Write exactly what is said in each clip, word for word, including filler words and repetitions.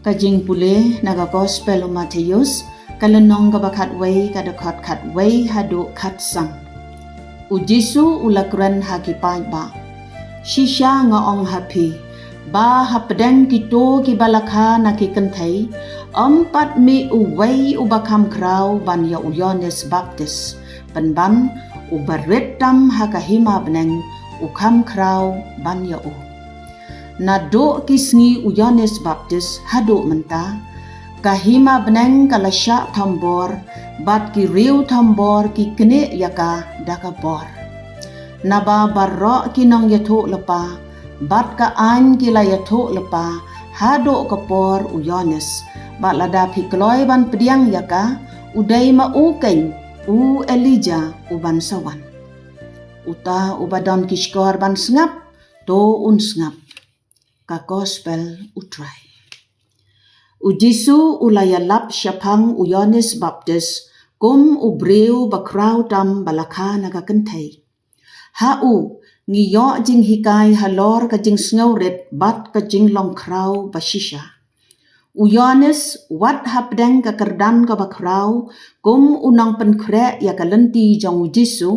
Ka jingpule na ka Gospel u Mathaios, ka lynnong kaba khatwei, ka dkhot khatwei haduh khatsan. U Jisu u la kren ha ki paidbah: Shisha nga ong ha phi, ba hapdeng kito kiba la kha na ki kynthei, ym pat mih uwei uba kham khraw ban ïa u Ïoannis Baptis, pynban uba rit tam ha ka hima bneng u kham khraw ban ïa u. Naduh ki sngi u Ïoannis Baptis haduh mynta, ka hima bneng ka la shah thombor, bad ki riew thombor ki knieh ïa ka da ka bor. Naba baroh ki nongïathuhlypa bad ka aiñ ki la ïathuhlypa haduh ka por u Ïoannis, bad lada phi kloi ban pdiang ïa ka, u dei ma u keiñ u Elijah uban sa wan. Uta uba don ki shkor ban sngap, to un sngap. Ka Gospel u Trai. U Jisu u la ïalap shaphang u Ïoannis Baptis kum u briew ba khraw tam ba la kha na ka kynthei. Ha u ngi ïoh jinghikai halor ka jingsngewrit bad ka jinglong khraw ba shisha. U Ïoannis, wat hapdeng ka kyrdan kaba khraw kum u nongpynkhreh ïa ka lynti jong u Jisu,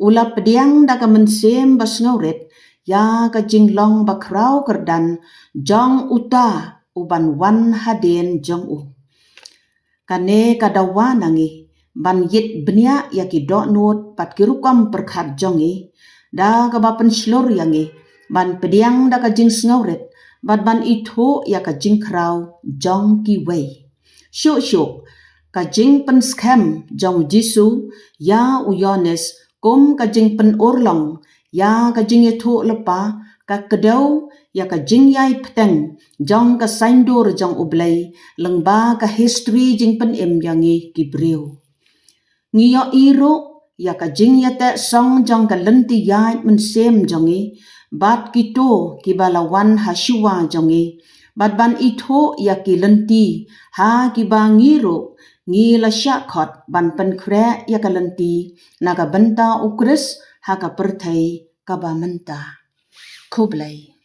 u la pdiang da ka mynsiem ba sngewrit ïa ka jinglong ba khraw kyrdan jong uta uban wan hadien jong u. Kane ka dawa na ngi ban ïit bniah ïa ki dohnud bad ki rukom pyrkhat jong ngi, da kaba pynshlur ïa ngi ban pdiang da ka jingsngewrit bad ban ithuh ïa ka jingkhraw jong kiwei. Shuh shuh ka jingpynskhem jong u Jisu ïa u Ïoannis kum ka jingpynurlong ïa ka jingïathuhlypa, ka kdew ïa ka jingïai bteng jong ka saiñdur jong U Blei lyngba ka history jingpynim ïa ngi ki briew. Ngi ïohi ruh ïa ka jingïateh song jong ka lynti ïaid mynsiem jong ngi bad kito kiba la wan ha shuwa jong ngi, bad ban ithuh ïa ki lynti ha kiba ngi ruh ngi la shah khot ban pynkhreh ïa ka lynti na ka bynta u Khrist ha ka pyrthei kaba mynta. Khublei.